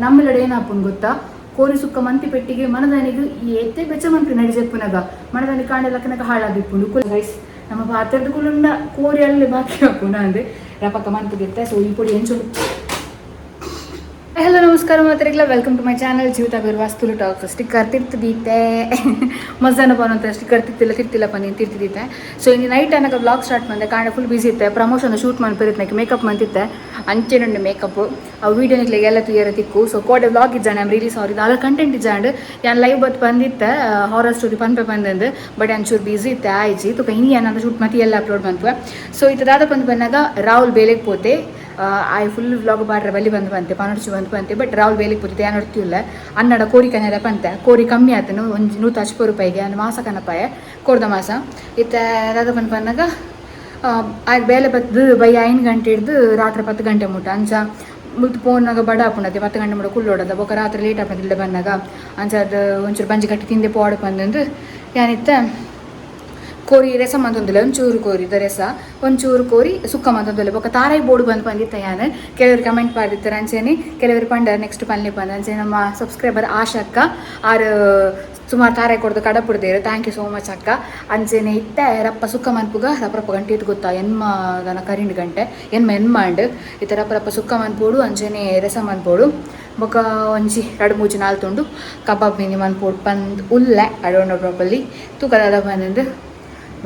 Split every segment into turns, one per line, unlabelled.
ನಮ್ಮೆಲ್ಲಡೆ ಏನಾಪುಂಡು ಗೊತ್ತಾ? ಕೋರಿ ಸುಕ್ಕ ಮಂತಿ ಪೆಟ್ಟಿಗೆ ಮನದಾನಿಗ್ ಏತೆ ಬೆಚ್ಚ ಮನ್ಪಿ ನಡಿ ಜೆಪ್ಪುನಗ ಮನದಾನಿ ಕಾಂಡೆ ಲಕ್ಕನಗ ಹಾಳಾದಿಪ್ಪುಂಡು. ಗೈಸ್, ನಮ್ಮ ಪಾತ್ರದ ಕುಲುಂಡ ಕೋರಿ ಅಲ್ಲಿ ಬಾಕಿ ಆಪುಂಡು ಅಂದ್ ರಪಕ್ಕ ಮನ್ಪುದಿತ್ತೆ. ಸೊ ಈ ಪೊಡಿ ಎಂಚುಂಡು. ಹಲೋ, ನಮಸ್ಕಾರ ಮಾತ್ರಿಗ್ಲ. Welcome to my channel Jeevitha Birwas Tulu talks. Sticker ತಿರ್ತಿದೀತೆ ಮಧ್ಯಾಹ್ನ ಪನಂತ ಸ್ಟಿಕ್ಕರ್ ತಿತ್ತಿಲ್ಲ ತಿರ್ತಿಲ್ಲ ಪನ್ನಿ ತಿರ್ತಿದ್ದೆ. ಸೊ ಇನ್ನು ನೈಟ್ ಅನಗ ವ್ಲಾಗ್ ಸ್ಟಾರ್ಟ್ ಬಂದೆ. ಕಾಂಡೆ ಫುಲ್ ಬಿಸಿ ಇತ್ತೆ. ಪ್ರಮೋಷನ್ ಶೂಟ್ ಮನ್ಪಿರುತ್ತೆ, ಮೇಕಪ್ ಮಂತಿತ್ತೆ. ಅಂಚೆನುಂಡು ಮೇಕಪ್ ಅವು ವೀಡಿಯೋ ನಿಕ್ಲೆಗ್ ಎಲ್ಲ ತೂಯರ ತಿಕ್ಕು. ಸೊ ಕೋಡೆ ವ್ಲಾಗ್ ಇಜ್ಜಾಂಡ್, I'm really sorry. ದಾಲ ಕಂಟೆಂಟ್ ಇಜ್ಜಾಂಡ್. ಯಾನ್ ಲೈವ್ ಬತ್ ಬಂದಿತ್ತೆ, ಹಾರರ್ ಸ್ಟೋರಿ ಪನ್ಪೆ ಬಂದಂದು. ಬಟ್ ಒಂಚೂರು ಬಿಸಿ ಇತ್ತೆ, ಆಯ್ಜಿ. ತುಕ ಇನಿ ಏನಂತ ಶೂಟ್ ಮತ್ತೆ ಎಲ್ಲ ಅಪ್ಲೋಡ್ ಮನ್ಪುವೆ. ಸೊ ಇತ್ತ ದಾದ ಬಂದು ಬಂದಾಗ ರಾಹುಲ್ ಬೇಲೆಗ್ ಪೋತೆ. ಆಯ್ ಫುಲ್ ವ್ಲಾಗ್ ಬಾಡ್ರೆ ಬಲಿ ಬಂದು ಬಂತೆ ಪನೊಡ್ಚಿ ಬಂದು ಬಂತೆ. ಬಟ್ ರಾಹುಲ್ ಬೇಲೆಗ್ ಪೋತಿದ್ದೆ, ಯಾನ್ ಒಡ್ತಿಲ್ಲ ಅನ್ನಡ ಕೋರಿ ಕನೆರ ಪಂತೆ. ಕೋರಿ ಕಮ್ಮಿ ಆತನು, ಒಂಜಿ 150 ರೂಪಾಯಿಗೆ ಅಂದ್ ಮಾಸ ಕನಪಾಯ ಕೋರ್ದ ಮಾಸ. ಇತ್ತ ದಾದ ಬಂದು ಬಂದಾಗ ಆಯ್ ಬೇಲೆ ಬತ್ತು ಬೈ 5 ಗಂಟೆ ಹಿಡ್ದು ರಾತ್ರಿ 10 ಗಂಟೆ ಮುಟ್ಟ. ಅಂಚ ಮುಲ್ತು ಪೋನಾಗ ಬಡ ಆಪುಂಡತೆ, 10 ಗಂಟೆ ಮುಟ್ಟ ಕುಲ್ಲೋಡದ. ಬೊಕ ರಾತ್ರಿ ಲೇಟ್ ಆಪುಂಡು ಇಲ್ಲೇ ಬಂದಾಗ. ಅಂಚ ಅದು ಒಂಚೂರು ಬಂಜಿ ಕಟ್ಟಿ ತಿಂದೆ ಪೋಡ ಬಂದಂದು. ಯಾನಿತ್ತ ಕೋರಿ ರಸ ಮಂತೊಂದಿಲ್ಲ, ಒಂಚೂರು ಕೋರಿದ ರಸ, ಒಂಚೂರು ಕೋರಿ ಸುಕ್ಕ ಮಂತೊಂದಿಲ್ಲ. ಬೊಕ ತಾರಾಯಿ ಬೋರ್ಡ್ ಬಂದು ಬಂದಿತ್ತ. ಯಾನ್ ಕೆಲವರು ಕಮೆಂಟ್ ಪಾಡಿತ್ತಾರೆ ಅಂಚೆನೆ ಕೆಲವರು ಪಂಡ ನೆಕ್ಸ್ಟ್ ಪನ್ಲೆ ಬಂದ. ಅಂಚೆ ನಮ್ಮ ಸಬ್ಸ್ಕ್ರೈಬರ್ ಆಶಕ್ಕ ಆರು ಸುಮಾರು ತಾರಾಯಿ ಕೊಡ್ದು ಕಡಪುಡ್ದೇರು. Thank you so much ಅಕ್ಕ. ಅಂಚೆನೆ ಇತ್ತೆ ರಪ್ಪ ಸುಕ್ಕ ಮನ್ಪುಗ. ರಪ್ಪ ರಪ್ಪ ಗಂಟೆ ಇತ್ತು ಗೊತ್ತಾ? ಎನ್ಮ ದನ ಕರಿಂಡು ಗಂಟೆ ಎನ್ಮ ಎನ್ಮಾಂಡ್. ಇತ್ತ ರಪ್ಪ ರಪ್ಪ ಸುಕ್ಕ ಮನ್ಪೋಡು, ಅಂಚೆನೆ ರಸ ಮನ್ಪೋಡು. ಬೊಕ ಒಂಜಿ ರಡ್ಡ್ ಮೂಜಿ ನಾಲ್ ತುಂಡು ಕಬಾಬ್ ಮಿನಿ ಮನ್ಪೋಡು ಪಂದ್ ಉಲ್ಲೆ. I don't know properly. ತೂಕದಾದ ಬಂದಂದು.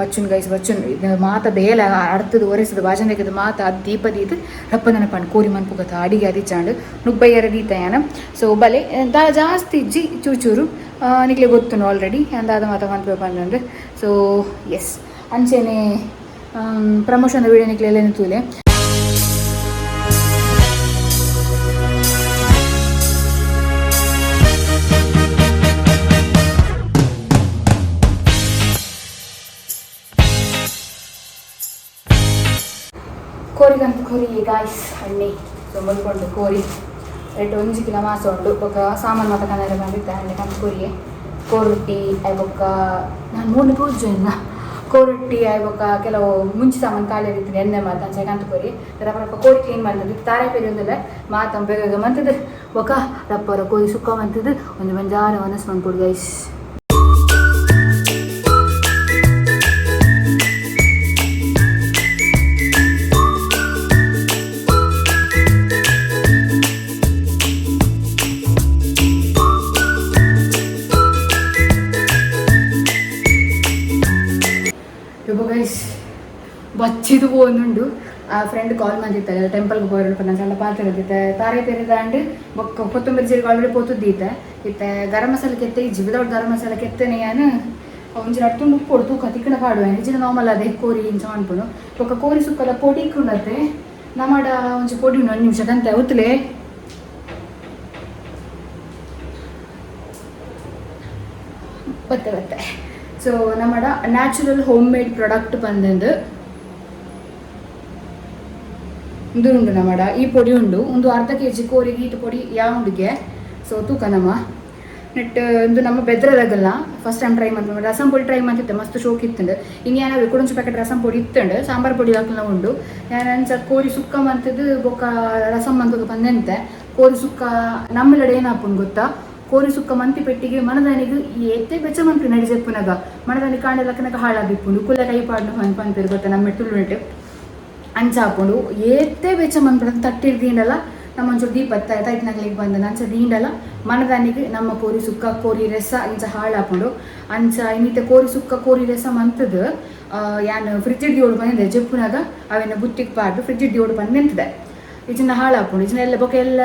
ಬಚ್ಚುನ್ ಗೈಸ್, ಬಚ್ಚುನ್. ಇದು ಮಾತ ಬೇಲೆ ಅಡ್ತದು ಒರೆಸದು ಬಾಜನಕ್ಕೆ ಮಾತ ಅದು ದೀಪ ದೀತ್ ರಪ್ಪ ನೆನಪಂಡು ಕೋರಿ ಮನ್ಪುಗತ. ಅಡಿಗೆ ಅದಿಚಾಂಡು ನುಬ್ಬಯ್ಯರ ದೀತಯಾನ. ಸೊ ಬಲೆ ದಾ ಜಾಸ್ತಿ ಇಜ್ಜಿ, ಚೂರು ಚೂರು. ನಿಕ್ಲೆ ಗೊತ್ತುನು ಆಲ್ರೆಡಿ ಅಂದಾದ ಮಾತ ಮನ್ಪು ಬಂದಂದು. ಸೊ ಎಸ್, ಅಂಚೆನೆ ಪ್ರಮೋಷನ್ ವೀಡಿಯೋ ನಿಕ್ಲೆ ಎಲ್ಲ ತೂಲೆ. ಕೋರಿಗಂತ ಕೋರಿ ಗಾಯ್ಸ್ ಅಣ್ಣಿ. ಸೊ ಮುಲ್ಕೊಂಡು ಕೋರಿ ರೆಡ್ 1 ಕಿಲೋ ಮಾಸ ಉಂಡು. ಬೊಕ ಸಾಮಾನು ಮಾತ ಕನರೆ ಬಂದಿತ್ತೆ. ಅಣ್ಣೆ ಕಂತ ಕೋರಿಯೆ ಕೋರೊಟ್ಟಿ ಆಯ್. ಬೊಕ್ಕ ನಾನು ಮೂರು ತೋಜು ಕೋರೊಟ್ಟಿ ಆಯ್. ಬೊಕ್ಕ ಕೆಲವು ಮುಂಚಿ ಸಾಮಾನು ಖಾಲಿ ಆಗಿತ್ತು, ಎಣ್ಣೆ ಮಾತ. ಅಂಚೆ ಕಂತ ಕೋರಿ ರಪ್ಪ ರಪ್ಪ ಕೋರಿ ಕ್ಲೀನ್ ಮಾಡ್ತದೆ. ತಾರೆ ಪೇರಿ ಒಂದಲ್ಲ ಮಾತ ಬೇಗ ಬೇಗ ಮಂತದ. ಬೊಕ್ಕ ರಪ್ಪರ ಕೋರಿ ಸುಕ್ಕ ಮಂತದ್ದು ಒಂದು ಬಂಜಾರ ಮನಸ್ಸು ಮನ್ಪೊಡು ಗೈಸ್. ಗೈಸ್, ಬಚ್ಚಿದು ಪೋನುಂಡು. ಆ ಫ್ರೆಂಡ್ ಕಾಲ್ ಮಂದಿತ್ತಾರೆ, ಟೆಂಪಲ್ಗೆ ಪೋರು ಪಂಡ ಸಣ್ಣ ಪಾತ್ರ. ತಾರೆ ಪೇರಿದಾಂಡ್. ಬೊಕ್ಕ ಕೊತ್ತಂಬರಿ ಜೀರಿಗೆ ಆಲ್ರೆಡಿ ಪೋತುದ್ದೀತೆ. ಇತ್ತೆ ಗರಂ ಮಸಾಲೆ ಕೆತ್ತೆ ಇಜ್ಜಿ. ವಿದೌಟ್ ಗರಂ ಮಸಾಲೆ ಕೆತ್ತನೆ ಯಾನ್. ಒಂಜಿ ರಡ್ಡ್ ತುಂಡು ಉಪ್ಪೊಡು ತೂಕ ತಿಕ್ಕಣ ಪಾಡುವೆ. ನಿಜಿನ ನಾರ್ಮಲ್ ಅದೇ ಕೋರಿ ಇಂಚ ಮನ್ಪುನು. ಬೊಕ್ಕ ಕೋರಿ ಸುಕ್ಕದ ಪೊಡಿ ಇಕ್ಕುಂಡತ್ತೆ ನಮ್ಮಡ ಒಂಜಿ ಪೊಡಿ ಉಂಡು. ಒಂದು ನಿಮಿಷ ಕಂತೆ ಉತ್ತಲೆ. ಬತ್ತೆ ಬತ್ತೆ. ಸೊ ನಮ್ಮಡ ನ್ಯಾಚುರಲ್ ಹೋಮ್ ಮೇಡ್ ಪ್ರಾಡಕ್ಟ್ ಬಂದಂದು ಉಂದು ಉಂಡು ನಮ್ಮಡ. ಈ ಪೊಡಿ ಉಂಡು. ಒಂದು ಅರ್ಧ ಕೆಜಿ ಕೋರಿಗೆ ಈತ ಪೊಡಿ ಯಾವ ಉಂಡುಗೆ. ಸೊ ತೂಕ ನಮ್ಮ ನೆಟ್ ಇಂದು ನಮ್ಮ ಬೆದ್ರದಾಗಲ್ಲ ಫಸ್ಟ್ ಟೈಮ್ ಟ್ರೈ ಮಾಡ್ತೀವಿ. ರಸಂ ಪೊಡಿ ಟ್ರೈ ಮಾಡ್ತಿದ್ದೆ, ಮಸ್ತ್ ಶೋಕ್ ಇತ್ತಂಡು. ಇನ್ನು ಏನಾದ್ರು ಕುಡೊಂಚು ಪ್ಯಾಕೆಟ್ ರಸಂ ಪೊಡಿ ಇತ್ತಂಡು, ಸಾಂಬಾರ್ ಪೊಡಿ ಹಾಕಲ ಉಂಡು. ಯಾನಂಚ ಕೋರಿ ಸುಕ್ಕ ಮಂತದ್ದು ಬೊಕ್ಕ ರಸಂ ಮಂತದ್ದು ಬಂದಂತೆ. ಕೋರಿ ಸುಕ್ಕ ನಮ್ಮೆಲ್ಲಡೆ ಏನಾಪುಂಡು ಗೊತ್ತಾ? ಕೋರಿ ಸುಕ್ಕ ಮಂತಿ ಪೆಟ್ಟಿಗೆ ಮನದಾನಿಗ್ ಏತೆ ಬೆಚ್ಚ ಮನ್ಪಿ ನಡಿ ಜೆಪ್ಪುನಗ ಮನದಾನಿ ಕಾಂಡೆ ಲಕ್ಕನಗ ಹಾಳಾದಿಪ್ಪುಂಡು. ಕುಲ್ಲ ಕೈ ಪಾಡ್ನು ಪನ್ಪೇರು ಗೊತ್ತಾ ನಮ್ಮ ತುಳುನೆಟ್. ಅಂಚ ಆಪುಂಡು. ಏತೆ ಬೆಚ್ಚ ಮನ್ಪುಂಡು ತಟ್ಟಿರ್ ದೀಂಡಲ ನಮ್ಮ ಒಂಚೂರು ದೀಪ ತೈತ್ನಗ್ಲಿಗೆ ಬಂದ ಅಂಚ ದೀಂಡಲ ಮನದಾನಿಗೆ ನಮ್ಮ ಕೋರಿ ಸುಕ್ಕ ಕೋರಿ ರಸ ಇಂಚ ಹಾಳಾಪುಂಡು. ಅಂಚ ಇನ್ನಿತ ಕೋರಿ ಸುಕ್ಕ ಕೋರಿ ರಸ ಮಂತದ್ದು ಯಾನ್ ಫ್ರಿಜ್ ದಿಯೋಡು ಬಂದಿದೆ. ಜೆಪ್ಪುನಾಗ ಅವೆನ್ನ ಬುತ್ತಿಗೆ ಪಾಡ್ದು ಫ್ರಿಜ್ ದಿಯೋಡು ಬಂದು ನಿಂತಿದೆ. ಇಚಿನ ಹಾಳಾಪುಂಡು ಇಚಿನ ಎಲ್ಲ. ಬೊಕ ಎಲ್ಲ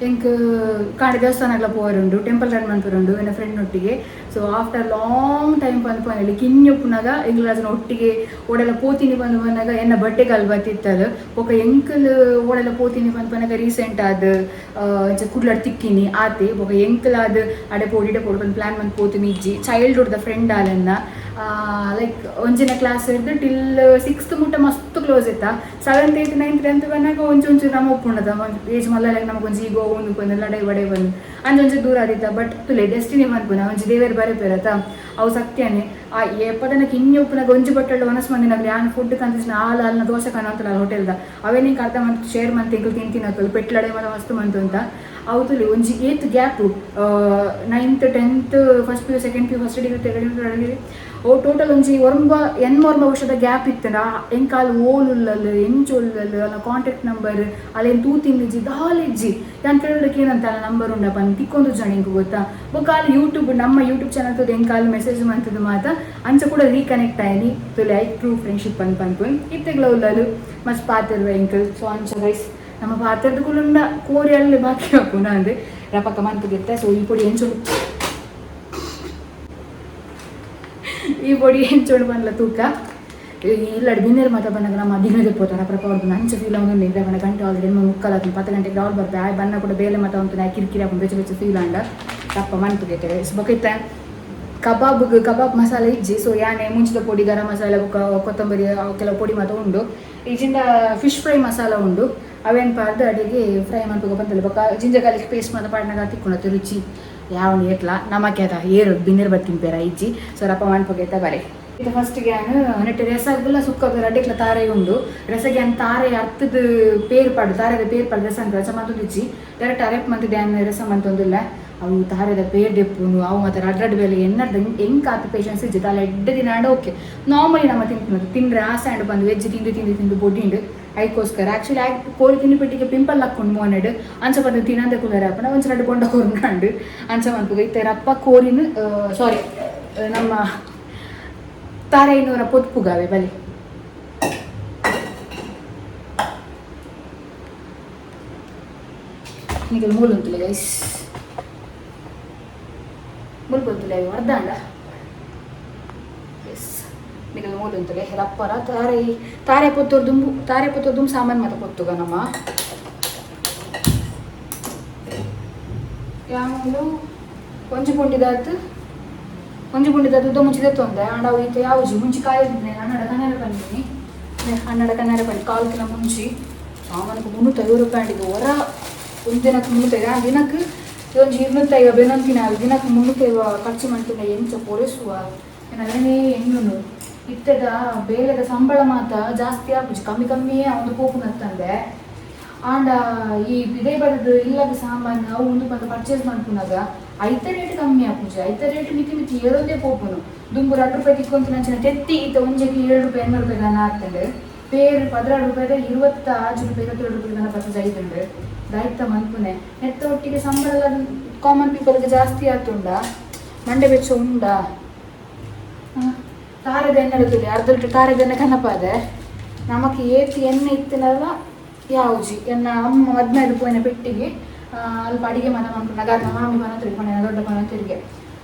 ಎಂಕ್ ಕಾಂಡೆ ದೇವಸ್ಥಾನಗಳ ಪೋರುಂಡು, ಟೆಂಪಲ್ ರನ್ ಮನ್ಪುರುಂಡು ಎನ್ನ ಫ್ರೆಂಡ್ ಒಟ್ಟಿಗೆ. ಸೊ ಆಫ್ಟರ್ ಲಾಂಗ್ ಟೈಮ್ ಬಂದು ಪೋನಲ್ಲಿ ಕಿನ್ಯೊಪ್ಪುನಾಗ ಎಂಗ್ಲಾಜನ ಒಟ್ಟಿಗೆ ಓಡೆಲ್ಲ ಪೋತಿನಿ ಬಂದು ಬಂದಾಗ ಎನ್ನ ಬಟ್ಟೆಗಾಲ್ ಬತ್ತಿತ್ತದು. ಬೊಕ ಎಂಕಲ್ ಓಡೆಲ್ಲ ಪೋತಿನಿ ಬಂದು ಬಂದಾಗ ರೀಸೆಂಟ್ ಆದ್ ಇಂಚ ಕುಡ್ಲಡ್ ತಿಕ್ಕಿನಿ ಆತೆ. ಬೊಕ ಎಂಕಲ್ ಆದ್ ಅಡೆ ಪೋಡಿಡೆ ಪೋಡು ಬಂದು ಪ್ಲಾನ್ ಬಂದು ಪೋತಿನಿ ಇಜ್ಜಿ. ಚೈಲ್ಡ್ಹುಡ್ the friend ಆಲೆನ್ನ. ಲೈಕ್ ಒಂಜಿನ ಕ್ಲಾಸ್ ಹಿಡ್ದು ಟಿಲ್ ಸಿಕ್ಸ್ತ್ ಮುಟ್ಟ ಮಸ್ತ್ ಕ್ಲೋಸ್ ಇತ್ತ. ಸೆವೆಂತ್, ಏಯ್ತ್, ನೈನ್ತ್, ಟೆಂತ್ ಬಂದಾಗ ಒಂಚು ಒಂಚು ನಮ್ಮ ಒಪ್ಪುಂಡದ ಏಜ್ ಮಲ್ಲ ನಮಗೆ ಒಂಜಿ ಈಗೋ ಒಂದು ಬಂದು ಲಡೈ ಬಡೈ ಬಂದು ಅಂಚ ಒಂಚು ದೂರ ಆದಿತ್ತ. ಬಟ್ ತುಲೆ ಡೆಸ್ಟಿನಿ ಮನ್ಪುನ ಒಂಜಿ ದೇವೇರು ಬರೆ ಪೇರತ ಅವು ಸತ್ಯನೇ. ಆ ಏಪದನ ಕಿನ್ನಿ ಉಪ್ಪುನಾಗ ಒಂಜಿ ಬಟ್ಟಲು ಒನಸ್ ಮಂದಿನಾಗ ಯಾನ್ ಫುಡ್ ಕಂತಿನ ಹಾಲು ಹಾಲ್ನ ದೋಸೆ ಕಾಣಂತಲ್ಲ ಹೋಟೆಲ್ದ. ಅವೇ ನಿಂಗೆ ಅರ್ಧ ಮಂತ್ ಶೇರ್ ಮಂತ್ ಎಂಕುಲು ತಿಂತಿನಕಲು ಪೆಟ್ಲಡೆ ಮದ ಮಸ್ತ್ ಮಂತು ಅಂತ. ಅವು ತುಲಿ ಒಂಜಿ ಏತ್ gap 9th 10th first PU second PU first degree third degree ಓ ಟೋಟಲ್ ಒಂಜಿ ಒರ್ಂಬ ಎನ್ಮ ಒರ್ಂಬ ವರ್ಷದ ಗ್ಯಾಪ್ ಇತ್ತಂಡ ಎಂಕಾಲ್ ಓಲುಲ್ಲಲ್ ಎಂಚೊಲ್ಲಲ್ ಅಲ್ಲ ಕಾಂಟ್ಯಾಕ್ಟ್ ನಂಬರ್ ಅಲ್ಲೇನು ತೂ ತಿಂದಿಜ್ಜಿ ದಾಲಿಜ್ಜಿ ಯಾನ್ ಕೇಳೋದಕ್ಕೆ ಏನಂತ ಅಲ್ಲ ನಂಬರ್ ಉಂಡಪ್ಪ ಅಂತ ತಿಕ್ಕೊಂದು ಜನ ಎಂಕ್ ಗೊತ್ತಾ ಬೊಕ್ಕ ಅಲ್ಲಿ ಯೂಟ್ಯೂಬ್ ನಮ್ಮ ಯೂಟ್ಯೂಬ್ ಚಾನಲ್ ತೋದು ಎಂಕಾಲ್ ಮೆಸೇಜ್ ಮಂತದ ಮಾತ ಅಂಚ ಕೂಡ ರೀಕನೆಕ್ಟ್ ಆಯ್ನಿ ತುಲೆ I true friendship ಅಂತ ಪನ್ಪುನ್ ಇತ್ತೆಗ್ಲ ಉಲ್ಲಲು ಮಸ್ತ್ ಪಾತಿರ್ವ ಎಂಕಲ್ ಸೊ ಅಂಚ ಗೈಸ್ ನಮ್ಮ ಪಾತ್ರದ ಕುಲುಂಡ ಕೋರಿ ಅಲ್ಲಿ ಬಾಕಿ ಹಾಕುನ ಅಂದೆ ರಪಕ್ಕ ಮಂತದಿತ್ತೆ. ಸೊ ಈ ಪೊಡಿ ಎಂಚುಂಡು ಈ ಪೊಡಿ ಎಂಚುಂಡು ಪನ್ಲ ತೂಕ ಇಲ್ಲಡ್ ಬಿನ್ನೆರ್ ಮಾತ ಬನ್ನಗ ನಮ್ಮ ಅದಿಗನದ ಪೋತಾರ ಪ್ರಪ ಅವ್ರದ್ದು ನಂಚ ಫೀಲ್ ಅವನು ನಿದ್ರೆ ಬಣ್ಣ ಗಂಟೆ ಆಲ್ರೆಡಿ ಮುಕ್ಕಲ 10 ಗಂಟೆಗೆ ಅವ್ರು ಬರ್ತೆ ಆಯ್ ಬಣ್ಣ ಕೂಡ ಬೇಲೆ ಮಾತ ಉಂಟು ನಾ ಕಿರಿಕಿರಿ ಹಾಕೊಂಡು ಬೆಚ್ಚ ಬೆಚ್ಚ ಫೀಲ್ ಅಂಡ ತಪ್ಪ ಮನ್ಪುಗೈತೆ ಬೊಕ ಇತ್ತೆ ಕಬಾಬ್ ಕಬಾಬ್ ಮಸಾಲೆ ಇಜ್ಜಿ. ಸೊ ಯಾನೆ ಮುಂಚಿದ ಪೊಡಿ ಗರಂ ಮಸಾಲೆ ಬೊಕ್ಕ ಕೊತ್ತಂಬರಿ ಕೆಲವು ಪೊಡಿ ಮಾತ ಉಂಡು ಈಜಿಂದ ಫಿಶ್ ಫ್ರೈ ಮಸಾಲ ಉಂಡು ಅವೇನು ಪಾರ್ದು ಅಡಿಗೆ ಫ್ರೈ ಮನ್ಪುಗ ಬಂತಲ್ಲ ಬೊಕ್ಕ ಜಿಂಜರ್ ಗಾರ್ಲಿಕ್ ಪೇಸ್ಟ್ ಮಾತ ಪಾಡ್ನಾಗ ತಿಕ್ಕೊಂಡತ್ತೆ ರುಚಿ ಯಾವ ಏತ್ಲ ನಮಕ್ಕೆ ಅದ ಏರು ಬಿನ್ನೆರ್ ಬತ್ತಿನ ಪೇರ ಇಜ್ಜಿ. ಸೊ ರಪ್ಪ ಮನ್ಪುಗೈತ ಬರೆ ಇದು ಫಸ್ಟ್ಗೆ ಯಾನು ನೆಟ್ ರಸಗುಲ್ಲ ಸುಕ್ಕ ರಡ್ಡಿಕ್ಲ ತಾರೆ ಉಂಡು ರಸಗೆ ಯಾನ್ ತಾರೆ ಅರ್ಥದ ಪೇರ್ ಪಾಡು ತಾರೆದ ಪೇರ್ ಪಾಡು ರಸ ಅಂತ ರಸ ಮಂತೊಂದಿಜ್ಜಿ ಡೈರೆಕ್ಟ್ ಅರೆಪ್ ಮಂತ್ ಡ್ಯಾನ್ ರಸ ಮಂತೊಂದಿಲ್ಲ ಅವು ತಾರೆದ ಪೇರ್ ದೆಪ್ಪುನು ಅವು ಮಾತ್ರ ರಡ್ ರಡ್ ಬೇಲೆ ಎನ್ನರ್ದ ಹೆಂಗ್ ಕಾಪಿ ಪೇಷನ್ಸ್ ಇಜ್ಜಿ ದಾಲ ಎಡ್ಡೆ ದಿನ ಆಂಡ ಓಕೆ ನಾರ್ಮಲಿ ನಮ್ಮ ತಿನ್ಪುನದು ತಿಂದ್ರೆ ಆಸೆ ಆಂಡ್ ಬಂದು ವೆಜ್ ತಿಂದು ತಿಂದು ತಿಂದು ಬೊಡ್ಡಿಂಡು ಐಕೋಸ್ಕರ ಆ್ಯಕ್ಚುಲಿ ಆಯ್ ಕೋಳಿ ತಿಂದು ಪೆಟ್ಟಿಗೆ ಪಿಂಪಲ್ ಹಾಕೊಂಡು ಮೋನೆಡ್ ಅಂಚ ಬಂದು ತಿನ್ನಂದೆ ಕುಲ್ಲರೆ ಅಪ್ಪನ ಒಂಚ ರಡ್ಡು ಬೊಂಡ ಕೊರ್ನಾಂಡು ಅಂಚ ಮನ್ಪುಗ ಇತ್ತೆ ರಪ್ಪ ಕೋರಿನ ಸಾರಿ ನಮ್ಮ ತಾರೆ ಇನ್ನೂರ ಪೊತ್ಪುಗಾವೆ ಬಲಿ ನಿಗಲ್ ಮೂಲು ಗೈಸ್ ಮೂಲು ಬಂತುಲೆ ಅರ್ಧಾಂಡ ಎಸ್ ನಿಗಲ್ ಮೂಲು ಉಂತುಲೆ ರಪ್ಪರ ತಾರೆ ತಾರೆ ಪೊತ್ತೋರ್ ದುಂಬು ತಾರೆ ಪೊತ್ತೋರ್ ದುಂಬು ಸಾಮಾನು ಮಾತ ಪೊತ್ತುಗ ನಮ್ಮ ಯಾಮೂಲು ಒಂಜಿ ಪುಂಡಿದಾತು ಒಂಜಿ ಪುಂಡಿದಾತು ಉದ್ದ ಮುಂಚಿದೆ ತೊಂದೆ ಆಂಡ ಅವು ಇತ್ತೆ ಯಾವುಜಿ ಮುಂಚಿ ಕಾಯಿದ್ನೆ ಹನ್ನೆರಡು ಕನ್ನಡ ಬಂದೀನಿ ಹನ್ನೆರಡು ಕನ್ನಡ ಬಂದು ಕಾಲು ಕಿಲೋ ಮುಂಚಿ ಸಾಮಾನಕ್ಕೆ 350 ರೂಪಾಯಿ ಅಂಡಿಗೆ ಹೊರ ಒಂದು ದಿನಕ್ಕೆ 350 ದಿನಕ್ಕೆ ಒಂಜಿ 250 ಬೆನೊಂತಿನ ದಿನಕ್ಕೆ 350 ಖರ್ಚು ಮಾಡ್ತೀನಿ ಎಂಚ ಪೊರೆಸುವ ಅದನ್ನೇ ಎಣ್ಣುನು ಇತ್ತದ ಬೇಲೆದ ಸಂಬಳ ಮಾತ ಜಾಸ್ತಿ ಆಪುಜಿ ಕಮ್ಮಿ ಕಮ್ಮಿಯೇ ಅವನು ಪೋಪುನತ್ತಂದೆ ಆಂಡ ಈ ಬಿದೆ ಬಡದು ಇಲ್ಲದ ಸಾಮಾನು ಅವು ಒಂದು ಬಂದು ಪರ್ಚೇಸ್ ಮಾಡ್కున్నాಗ ಐತ ರೇಟ್ ಕಮ್ಮಿ ಆಪುಜಿ ಐತ ರೇಟ್ ಮಿತಿ ಮಿತಿ ಏಳೊಂದೇ ಪೋಪುನು ದುಂಬು 2 ರೂಪಾಯಿ ತಿಕ್ಕೊಂತ ನಂಚಿನ ತೆತ್ತಿ ಇತ್ತ ಒಂಜೆಗೆ 7 ರೂಪಾಯಿ 8 ರೂಪಾಯಿ ದಾನ ಆಗ್ತದೆ ಪೇರು 16 ರೂಪಾಯಿದ 26 ರೂಪಾಯಿ 27 ರೂಪಾಯಿ ದಾನ ಪರ್ಚೇಸ್ ಐತುಂಡು ದಾಯ್ತ ಮನ್ಪುನೆ ನೆತ್ತ ಒಟ್ಟಿಗೆ ಸಂಬಳ ಕಾಮನ್ ಪೀಪಲ್ಗೆ ಜಾಸ್ತಿ ಆತುಂಡ ಮಂಡೆ ಬೆಚ್ಚ ಉಂಡ ತಾರೆದ ಎಣ್ಣೆ ತುಲಿ ಅರ್ಧ ಲೀಟರ್ ತಾರೆದ ಎಣ್ಣೆ ಕನಪಾದೆ ನಮಕ್ ಏತಿ ಎಣ್ಣೆ ಇತ್ತಿನಲ್ಲ ಯಾವುಜಿ ಎನ್ನ ಅಮ್ಮ ಮದ್ಮೇಲೆ ಪೋಯಿನ ಪೆಟ್ಟಿಗೆ ಅಲ್ಪ ಅಡಿಗೆ ಮನ ಮನ್ಪುನ ಗಾದ ಮಾಮಿ ಮನ ತಿರುಗಿ ಪಂಡ ದೊಡ್ಡ ಮನ ತಿರುಗಿ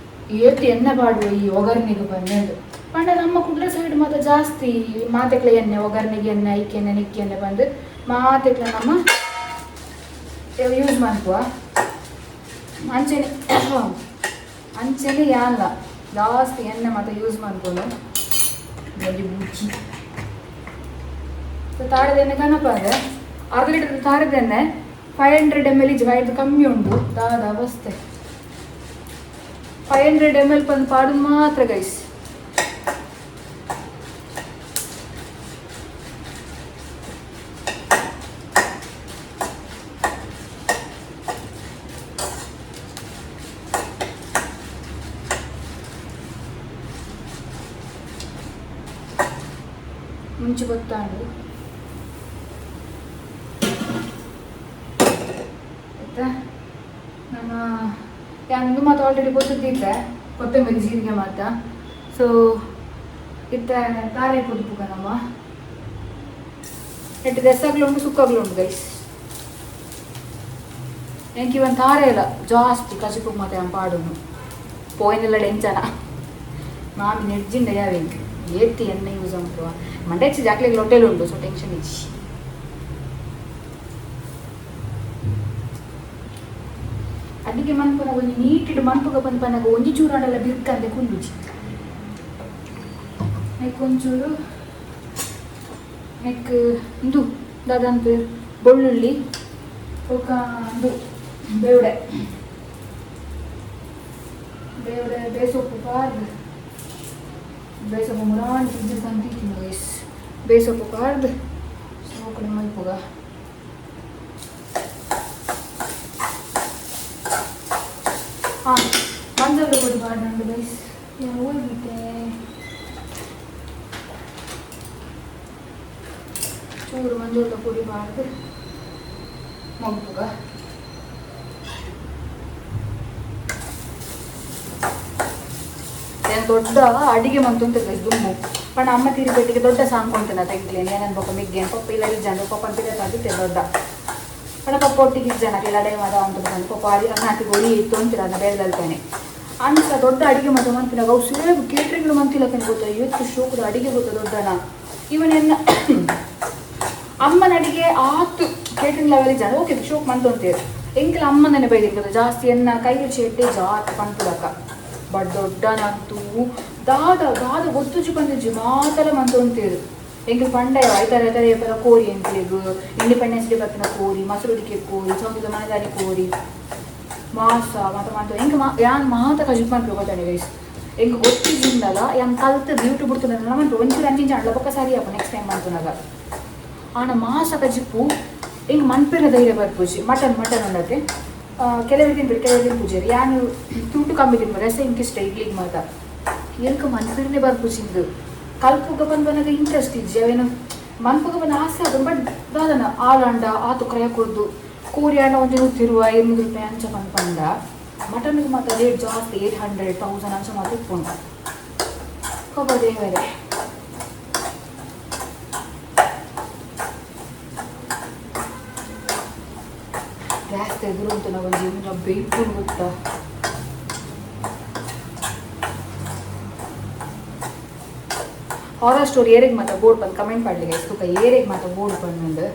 ಏತಿ ಎಣ್ಣೆ ಪಾಡುವ ಈ ಒಗರ್ನಿಗೆ ಬಂದು ಪಂಡ ನಮ್ಮ ಕುಡ್ಲ ಸೈಡ್ ಮಾತ್ರ ಜಾಸ್ತಿ ಮಾತೆಕ್ಲ ಎಣ್ಣೆ ಒಗರ್ನಿಗೆ ಎಣ್ಣೆ ಐಕೆ ಎಣ್ಣೆ ನಿಕ್ಕಿ ಎಣ್ಣೆ ಬಂದು ಮಾತೆಕ್ಲ ನಮ್ಮ ಯೂಸ್ ಮನ್ಪುವ ಅಂಚೆನೆ ಅಂಚೆನೆ ಯಾನ್ಲ ಜಾಸ್ತಿ ಎಣ್ಣೆ ಮಾತ್ರ ಯೂಸ್ ಮನ್ಪುನು ಬೂಚಿ. ಸೊ ತಾರೆದ ಎಣ್ಣೆ ಕನಪಾದೆ ಅರ್ಧ ಲೀಟರ್ ತಾರೆದ ಎಣ್ಣೆ 500 ml ಇಜ್ಜಿ ಐದು ಕಮ್ಮಿ ಉಂಟು ದಾದ ಅವಸ್ಥೆ 500 ml ಬಂದು ಪಾಡು ಮಾತ್ರ ಗೈಸ್. ಮುಂಚೆ ಗೊತ್ತಾಂಡು ಆಯ್ತಾ ನಮ್ಮ ಯಾನೊಂದು ಮಾತು ಆಲ್ರೆಡಿ ಗೊತ್ತಿದ್ದೆ ಕೊತ್ತಂಬರಿ ಜೀರಿಗೆ ಮಾತ. ಸೊ ಇತ್ತೆ ತಾರೆ ಪೊದುಪುಗ ನಮ್ಮ ನೆಟ್ ರಸಗ್ಲು ಉಂಟು ಸುಕ್ಕಗ್ಲು ಉಂಟು ಗೈಸ್. ಎಂಕ್ ಇವನ್ ತಾರೆ ಇಲ್ಲ ಜಾಸ್ತಿ ಕಜಿಪು ಮಾತ ಯಾನ್ ಪಾಡುನು ಪೋಯಿನೆಲ್ಲ ಡೆಂಚನ ಮಾಮಿ ನೆಡ್ಜಿಂಡ ಯಾವ ಎಂಕ್ ಏತಿ ಎಣ್ಣೆ ಯೂಸ್ ಉಂಟು ಮಂಡೆ ಜಾಕ್ಲೆಗ್ ಲೊಟ್ಟೆಲು ಉಂಟು ಸೊ ಟೆನ್ಷನ್ ಇಜ್ಜಿ. ಅಡಿಗೆ ಮನ್ಪುನ ಒಂಜಿ ನೀಟಿಡ್ ಮನ್ಪುಗ ಪನ್ಪನಗ ಒಂಜಿ ಚೂರಾಂಡಲ ಬಿರ್ಕಂದೆ ಕುಂದುಜಿ ನೆಕ್ ಒಂಚೂರು ನೆಕ್ ಇಂದು ದಾದಂತ ಬೆಳ್ಳುಳ್ಳಿ ಬೊಕ್ಕ ಇಂದು ಬೇವಡೆ ಬೇವಡೆ ಬೇಸೊಪ್ಪು ಪಾರ್ದ್ ಬೇಸೊಪ್ಪು ಮುರಾಣಿ ಫ್ರಿಡ್ಜ್ ತಂದಿತ್ತಿನ ಗೈಸ್ ಬೇಸೊಪ್ಪು ಪಾರ್ದ್ ಸೋಕಡೆ ಮಲ್ಪುಗ. ಹೋಗ್ಬಿಟ್ಟೆ. ಚೂರು ಮಂಜೂರ್ದ ಪುಡಿ ಬಾರ್ದು ಮಗ್ಗುಗ. ಏನು ದೊಡ್ಡ ಅಡಿಗೆ ಮಂತು ಅಂತ ದುಮ್ಮು ಪಂಡ ಅಮ್ಮ ತೀರಿಪೆಟ್ಟಿಗೆ ದೊಡ್ಡ ಸಾಂಗ್ ಉಂಟು ತೆಗ್ಲೇನು ಏನನ್ ಬೊಕ್ಕ ಮಿಗ್ಗೇನು ಪಪ್ಪ ಇಲ್ಲ ಇಜ್ಜಂಡು ಪಪ್ಪನ ಪಿರ ತಂದಿತ್ತೆ ದೊಡ್ಡ. ಪಂಡ ಪಪ್ಪ ಒಟ್ಟಿಗೆ ಇಜ್ಜನ ಇಲ್ಲ ಮಾದ ಅಂತ ಬಂದು ಪಪ್ಪ ಅರಿ ಅನ್ನ ಗೋರಿ ಇತ್ತು ಅಂತೀರ ಅನ್ನ ಬೇರೆದಲ್ತಾನೆ. ಅಂಚ ದೊಡ್ಡ ಅಡಿಗೆ ಮಾತ್ರ ಮಂತಿನಾಗ ಅವು ಸೇಬು ಕೇಟ್ರಿಂಗ್ ಮಂತಿಲ್ಲ ಕಣ್ ಗೊತ್ತಾ, ಎಷ್ಟು ಶೋಕದ ಅಡಿಗೆ ಗೊತ್ತಾ ದೊಡ್ಡನ. ಇವನೆನ್ನ ಅಮ್ಮನ ಅಡಿಗೆ ಆತು ಕೇಟ್ರಿಂಗ್ ಲೆವೆಲ್ ಜನ ಓಕೆ ಶೋಕ್ ಮಂತು ಅಂತೀರಿ. ಎಂಕಲ ಅಮ್ಮನೇ ಬೈದಿರ್ತದೆ ಜಾಸ್ತಿ ಎನ್ನ ಕೈ ರುಚಿ ಎಡ್ಡೆ ಜಾತಿ ಪನ್ಪುಲಕ. ಬಟ್ ದೊಡ್ಡನಂತೂ ದಾದ ದಾದ ಗೊತ್ತುಜಿ ಬಂದಿಜ್ಜಿ ಮಾತಲ ಮಂತು ಅಂತೀರು. ಎಂಕಲ್ ಪಂಡ ಐತಾರ ಐತಾರ ಏಪಲ ಕೋರಿ ಎಂಕ್ಲೆಗ್ ಇಂಡಿಪೆಂಡೆನ್ಸ್ ಡೇ ಬತ್ತಿನ ಕೋರಿ, ಮಸರುಡಿಕೆ ಕೋರಿ, ಚೌತಿದ ಮನದಾನಿ ಕೋರಿ, ಮಾಸ ಮಾತ ಮಂತು. ಎಂಕ ಮಾ ಯಾನ್ ಮಾತ ಕಜಿಪ್ ಮನ್ಪು ಗೊತ್ತಾನೆ ಗೈಸ್. ಎಂಕ್ ಗೊತ್ತಿಜ್ಜಿಂದಲ ಯಾನ್ ಕಲ್ತದ್ದು ಯೂಟ್ಯೂಬ್ ಬಿಡ್ತದಲ್ಲ ಮಂತು ಒಂಚೂರು ಅಂಚಿಂಚ ಅಂಡ್ಲ ಬೊಕ್ಕ ಸರಿ ಅಪ್ಪ ನೆಕ್ಸ್ಟ್ ಟೈಮ್ ಮಂತುನಾಗ. ಆನ ಮಾಸ ಕಜಿಪ್ಪು ಎಂಕ್ ಮನ್ಪೆರ ಧೈರ್ಯ ಬರ್ಪುಜಿ. ಮಟನ್ ಮಟನ್ ಉಂಡತೆ ಕೆಲವರು ತಿನ್ಪೇರು ಕೆಲವರು ತಿನ್ಪುಜೆರ್. ಯಾನ್ ತೂಟು ಕಮ್ಮಿ ತಿನ್ಪೆ, ರಸ ಎಂಕ್ ಇಷ್ಟ ಇಡ್ಲಿಗೆ ಮಾತ. ಎಂಕ್ ಮನ್ಪೆರನೆ ಬರ್ಪುಜಿಂದು ಕಲ್ಪುಗ ಬಂದ್ ಇಂಟ್ರೆಸ್ಟ್ ಇಜ್ಜಿ. ಅವೇನು ಮನ್ಪುಗ ಬಂದ ಆಸೆ ಆಗ, ಬಟ್ ದಾದನ ಆಲಾಂಡ ಆತು ಕ್ರಯ ಕೊಡ್ದು ಕೋರಿ ಆಂಡ ಒಂಜಿ 120 200 ರೂಪಾಯಿ ಅಂಚ ಪಂಡ. ಮಟನ್ಗೆ ಮಾತ್ರ ರೇಟ್ ಜಾಸ್ತಿ, 800 1000 ಅಂಚ ಮಾತ್ರ ಇಪ್ಪುಂಡು. ಕೊಬ್ಬ ದೇವರೇ. ಗ್ಯಾಸ್ ಎದುರು ಉಂಟು ನಾವು ಒಂಜಿ ಬೇಯ್ಪುಂಡು ಗೊತ್ತಾ. ಹಾರರ್ ಸ್ಟೋರಿ ಏರೆಗ್ ಮಾತ ಬೋರ್ಡ್ ಬಂದು ಕಮೆಂಟ್ ಮಾಡಲಿ ಗೈಸ್. ತುಕ ಏರೆಗ್ ಮಾತ ಬೋರ್ಡ್ ಬಂದು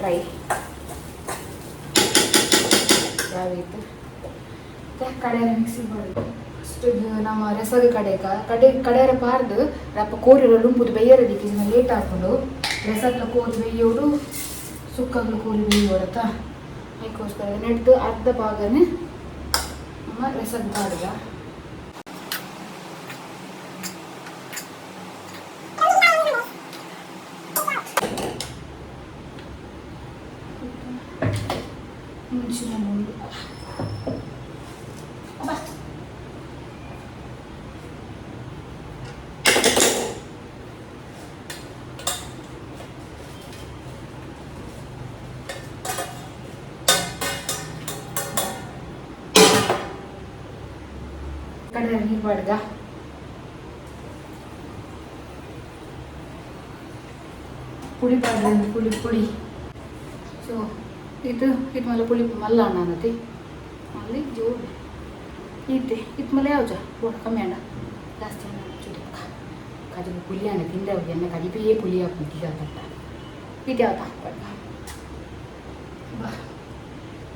ಟ್ರೈ ಯಾವೈತು ಕಡೆಯ ಮಿಕ್ಸಿ ಮಾಡೋದು. ಫಸ್ಟ್ ನಮ್ಮ ರಸದ ಕಡೆಗ ಕಡೆ ಕಡೆಯರ ಪಾರ್ದು ರಪ್ಪ ಕೋರಿರ ಲುಂಬುದು ಬೇಯರ ದಿಕ್ಕಿ ಲೇಟ್ ಹಾಕೊಂಡು ರಸಗ್ಲ ಕೋರಿ ಬೇಯೋಡು, ಸುಕ್ಕಗ್ಲ ಕೋರಿ ಬೇಯೋಡತ್ತ. ಅದಕ್ಕೋಸ್ಕರ ನೆಡ್ದು ಅರ್ಧ ಭಾಗನೇ ನಮ್ಮ ರಸಗ್ ಪಾಡ್ದ. ಮುಂಚಿನ ಮುಂಡು ಅಬ್ಬಾ. ಕಡೆ ನೀರು ಬಾಡ್ಗ ಪುಳಿ ಪಾಡ್ರೆ, ಪುಳಿ ಪುಳಿ. ಸೊ ಇದು ಇದು ಮಲ್ಲ ಪುಳಿ ಮಲ್ಲ ಅಣ್ಣ ಅನ್ನತಿ ಅಲ್ಲಿ ಜೋಡಿ ಇತ್ತೆ ಇತ್ತು ಮಲ್ಲ ಯಾವ್ಜ ಬೋಡ ಕಮ್ಮಿ ಅಣ್ಣ ಜಾಸ್ತಿ ಅಣ್ಣ ಚೂರು ಕಜಿಬು ಪುಳಿ ಅಣ್ಣ ತಿಂದ ಎನ್ನ ಕಜಿಪೇ ಪುಳಿ ಹಾಕು ಈಗ ತಟ್ಟ ಇದು ಯಾವ್ದಾ ಬಾ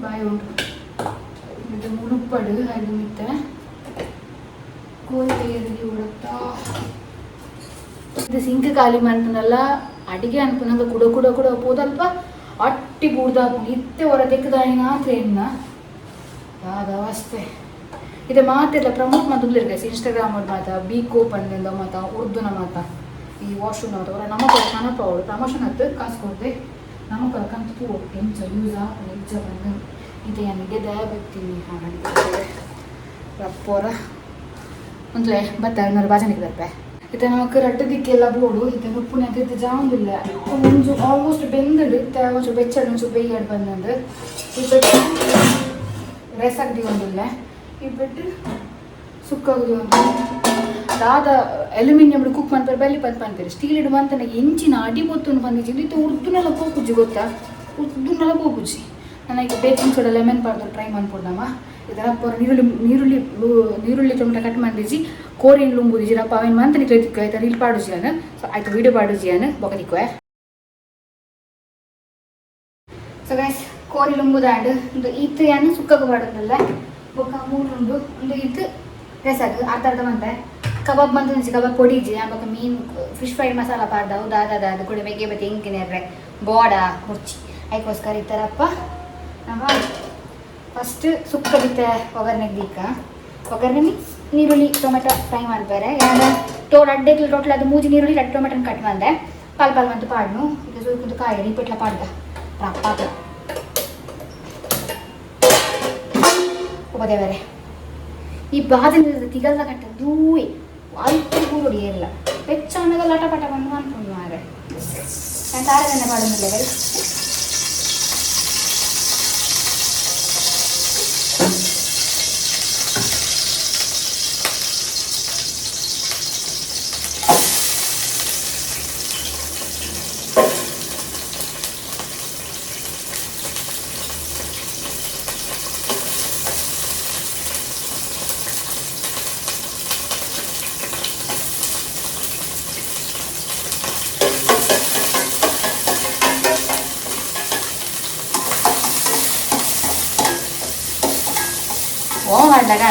ಬಾಯ್ ಉಂಟು. ಇದು ಮುಡುಪಡು ಅದು ಮಿತ್ತೆ ಕೋಳಿ ಉಡತ್ತಾ. ಇದು ಸಿಂಕ್ ಖಾಲಿ ಮಾಡ್ತಾನಲ್ಲ ಅಡಿಗೆ ಅನ್ಪುನಂಗ ಕುಡ ಕುಡ ಕುಡ ಪೋದಲ್ಪ ಅಟ್ಟಿ ಬೂಡ್ದಾಪುಂಡು ಇತ್ತೆ ಹೊರ ತೆಕ್ಕದಾಯಿನ ಟ್ರೈನ್ನ ಯಾದ ಅವಸ್ಥೆ ಇದೆ. ಮಾತೆಲ್ಲ ಪ್ರಮೋಟ್ ಮಂತುಲ್ಲೆರ್ ಗೈಸ್ ಇನ್ಸ್ಟಾಗ್ರಾಮ್ ಮಾತ ಬಿ ಕೋಪ್ ಅಂದಿಂದ ಮಾತ ಉರ್ದುನ ಮಾತ ಈ ವಾಶ್ರೂಮ್ ಮಾತ ಅವರ ನಮ್ಮ ಪರ ಕನಪ ಅವಳು ಪ್ರಮೋಷನ್ ಹತ್ತು ಕಾಸು ಕೊಡ್ದೆ ನಮ್ಮ ಪರ ಕಂತು ತೂ ಎಂಚ ಯೂಸ್ ಆಪುಂಡು ಇಜ್ಜ ಬಂದು ಇದೆ ನನಗೆ ದಯ ಬತ್ತೀನಿ. ಹಾಂ, ರಪ್ಪೋರ ಒಂದ್ಲೆ ಬತ್ತ ಬಾಜನಿಗೆ ಬರ್ಪೆ. ಇತ್ತೆ ನಮಕ್ ರಡ್ಡ್ ದಿಕ್ಕೆಲ್ಲ ಬೋಡು. ಇತ್ತೆ ಉಪ್ಪುನೆ ಇತ್ತೆ ಜಾವಂದಿಲ್ಲ. ಒಂಜು ಆಲ್ಮೋಸ್ಟ್ ಬೆಂದುಡು ಇತ್ತೆ ಒಂಚೂರು ಬೆಚ್ಚಡ್ ಒಂಚೂರು ಬೇಯ್ಯಡ್ ಬಂದಂದು. ಈ ಬೆಟ್ಟು ರೈಸಾಗ್ ದೀವೊಂದುಲ್ಲೆ, ಈ ಬೆಟ್ಟು ಸುಕ್ಕಾಗ್ ದೀವೊಂದುಲ್ಲೆ. ದಾದ ಅಲ್ಯೂಮಿನಿಯಂ ಕುಕ್ ಮನ್ಪೆರೆ ಬಲ್ಲಿ ಪಂದ್ ಪನ್ಪೆರ್. ಸ್ಟೀಲ್ ಇಡು ಮಂತನ ಎಂಚಿನ ಅಡಿ ಪೊತ್ತುಂಡು ಪಂದಿಜ್ಜಿ. ಇತ್ತೆ ಉರ್ದುನೆಲ್ಲ ಪೋಪುಜಿ ಗೊತ್ತಾ, ಉರ್ದುನೆಲ್ಲ ಪೋಪುಜಿ. ನಾನು ಈಗ ಬೇಕಿಂಗ್ ಸೋಡಾ ಲೆಮನ್ ಪಾಡ್ದು ಟ್ರೈ ಮನ್ಪೊಡು. ಇದರ ಪೂರ ನೀರುಳ್ಳಿ ನೀರುಳ್ಳಿ ನೀರುಳ್ಳಿ ಟೊಮೆಟೊ ಕಟ್ ಮಂದಿಜಿ, ಕೋರಿನ್ ಲುಂಬುದಿಜಿ ರಪ್ಪ ಅವೇನು ಮಂತ ನಿಕ್ಲೆ ತಿಕ್ಕು ಆಯ್ತಾ. ರೀಲ್ ಪಾಡುಜಿ ನಾನು, ಸೊ ಆಯ್ತು ವೀಡಿಯೋ ಪಾಡುಜಿ ನಾನು ಬೊಕ ತಿಕ್ಕುವೆ. ಸೊ ಗೈಸ್, ಕೋರಿ ಲುಂಬುದಾಂಡ್. ಉಂದು ಇತ್ತು ಯಾನ್ ಸುಕ್ಕಗ್ ಪಾಡೊಂದುಲ್ಲೆ. ಬೊಕ್ಕ ಮೂರುಂಡು. ಉಂದು ಇತ್ತು ರಸಗ್ ಅರ್ಧ ಅರ್ಧ ಮಂತೆ. ಕಬಾಬ್ ಮಂತೊಂಜಿ ಕಬಾಬ್ ಪೊಡಿ ಇಜ್ಜಿ. ಬೊಕ್ಕ ಮೀನ್ ಫಿಶ್ ಫ್ರೈ ಮಸಾಲ ಪಾಡ್ದವು ದಾದ ದಾದ ಕುಡಿ ಮೆಗ್ಗೆ ಬತ್ತಿ ಎಂಕಿನೆರ್ರೆ ಬೋಡ ಮುರ್ಚಿ ಐಕೋಸ್ಕರ ಇತ್ತಾರಪ್ಪ. ನಮ್ಮ ಫಸ್ಟ್ ಸುಕ್ಕ ಬಿತ್ತ ಒಗ್ಗರಣೆಗೆ ದೀಕ. ಒಗ್ಗರಣೆ ಮೀನ್ಸ್ ನೀರುಳ್ಳಿ ಟೊಮೆಟೊ ಫ್ರೈ ಮನ್ಪೆರೆ. ಯಾನ್ ಟೋ ರಡ್ಡೆ ಟೋಟಲ್ ಅದು ಮೂಜಿ ನೀರುಳ್ಳಿ ರಡ್ಡ್ ಟೊಮೆಟೊನ ಕಟ್ ಮಂದೆ ಪಾಲ್ ಪಾಲ್ ಮಂತು ಪಾಡ್ನು. ಈಗ ಸುರುಕುಂದು ಕಾಯಿ ಪೆಟ್ಲ ಪಾಡ್ದ ರಪ್ಪಾತ ಉಪದೇವರೆ. ಈ ಬಾಜನ ತಿಗಲ್ದ ಕಟ್ಟ ದೂಯೆ ಅಲ್ಪ ಕೂರುಡಿ ಎಲ್ಲ ಪೆಚ್ಚಾನಗ ಲಟಪಟ ಬಂದು ಅನ್ಕೊಂಡು ಮಾರೆ. ನಾನು ತಾರದನ್ನ ಪಾಡೊಂದಿಲ್ಲ ಗೈಸ್. ಓ ಮಾಡ್ಲಾಗ.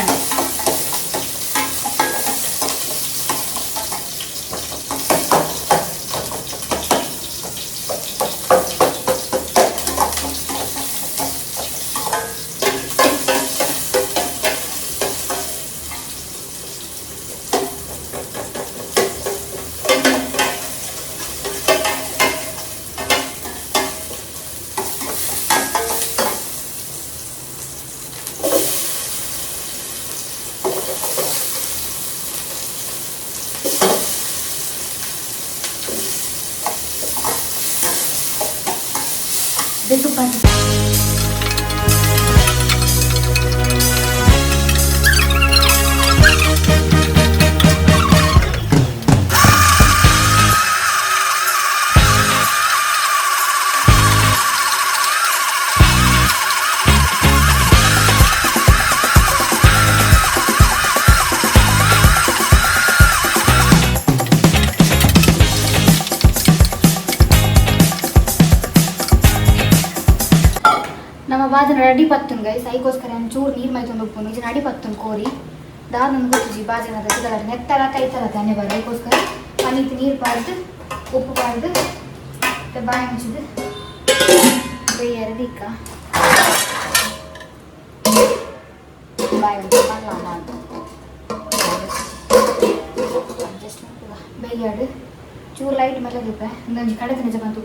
ಬೆಸುಪಾಟಿ. ನಮ್ಮ ಬಾಜನ ಅಡಿ ಪತ್ತುನ್ ಗೈಸ್. ಐಕೋಸ್ಕರ ಒಂಚೂರು ನೀರು ಮೈತೊಂದು ಉಪ್ಪು ನಿಜ ಅಡಿ ಪತ್ತುನ್ ಕೋರಿ ದಾದ ನನ್ಗೆ ಗೊತ್ತಿಜಿ. ಬಾಜನ ತಿಗಲ ನೆತ್ತಲ ಕೈತಲ ತಾನೆ ಬರ. ಐಕೋಸ್ಕರ ಪನೀತ್ ನೀರು ಪಾಡ್ದು ಉಪ್ಪು ಪಾಡ್ದು ಮತ್ತೆ ಬಾಯಿ ಮುಚ್ಚಿದ್ದು ಬೇಯರ ದಿಕ್ಕ ಬಾಯಿ ಮುಚ್ಚಿ ಮಲ್ಲ ಅಡ್ಜಸ್ಟ್ ಮಾಡ್ತದ. ಬೇಯಾಡು ಚೂರು ಲೈಟ್ ಮೇಲೆ ದೀಪ ಇನ್ನೊಂದು ಕಡೆ ನಿಜ ಬಂತು.